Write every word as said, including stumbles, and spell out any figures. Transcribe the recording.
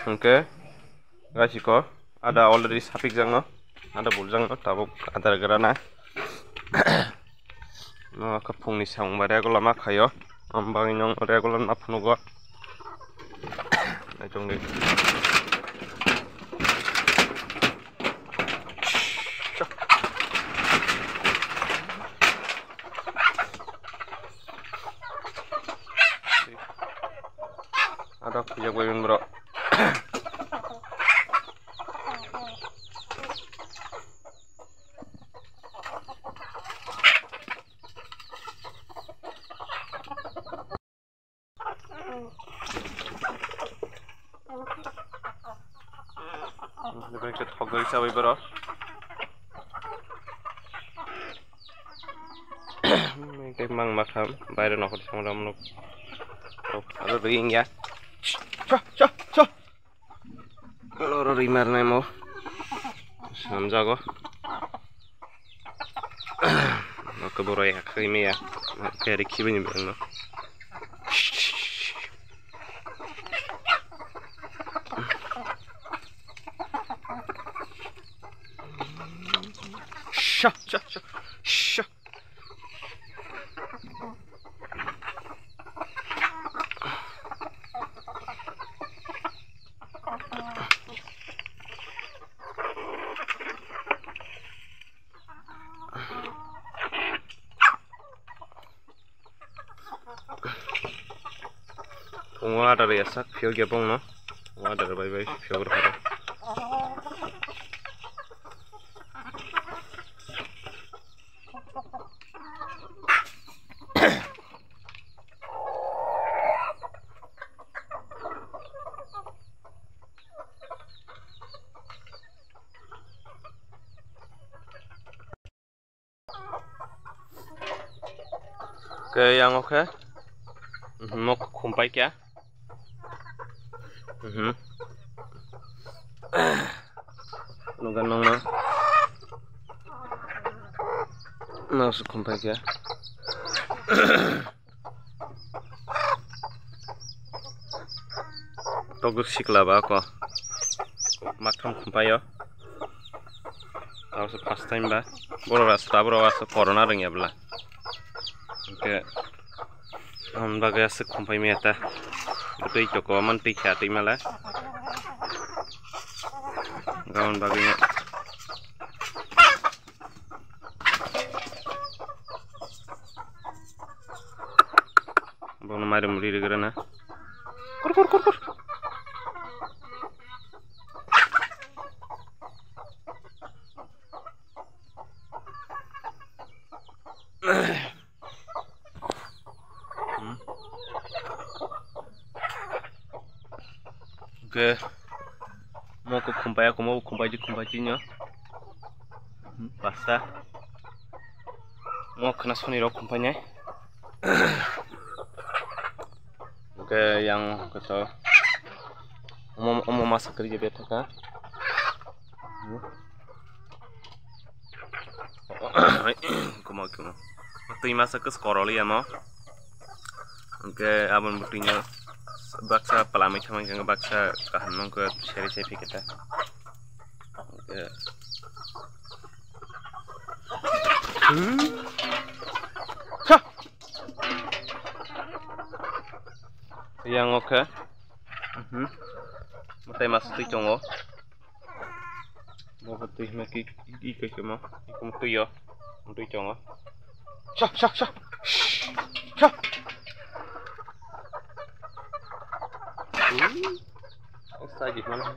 Hwnkhe gaisiko ada already sapikjakno, ada buljakno, tabuk adar grana. No khe phungni samung bai regular ma khaio, am bagwi no regular ma phunugo. Naitongdi. Ada khujak bai bini borok. Bai khe thok bai chawi borok. Tei mang ma kha baire nokol thang ram nuk. Aro ring ya. Cha cha cha. Oro ri mar nai mo. Samjago. Nokto borok ya khwi me ya. Khe ri khibi ni bwrwng no. Sha sha sha sha. Water ya sak phiyok ya bongno. Water bai bai phiyok rw. Ke yang oke. Mhm, mo khumpai kya? Mhm. Nungka nungna. Nang su khumpai kya? Tokduk sikla ba ko. Maktham khumpai o. Abo se first time ba. Borok rasta borok aso corona rwngya bwla. Hwnkhe aboni bagwi aswk khumpai maya ta. Bwtwi toko man twi kha twi mala. Aboni bagwi no. Bono mari muri rigra na. Kur kur kur kur. Oke. Mo ko khumpai, ako mo khumpai di khumpai tinyo. Pasta. Mo khna soni rok khumpai nai. Oke, yang kata. Omo, omo masa kari je beta ka. Kuma, kuma. Twi masa kus koroli amo. Oke, abon butinyo baksa palami thamang kang baksa kaham nong ko seri seri kita. Oke. Hmm. Ha. Yang oke. Mhm. Matai mas twi tongo. Bo twi hima ki, i kai kemo. Ikum twi yo. Twi tongo. Sha, sha, sha. Sha. Hmm. Sa di mana.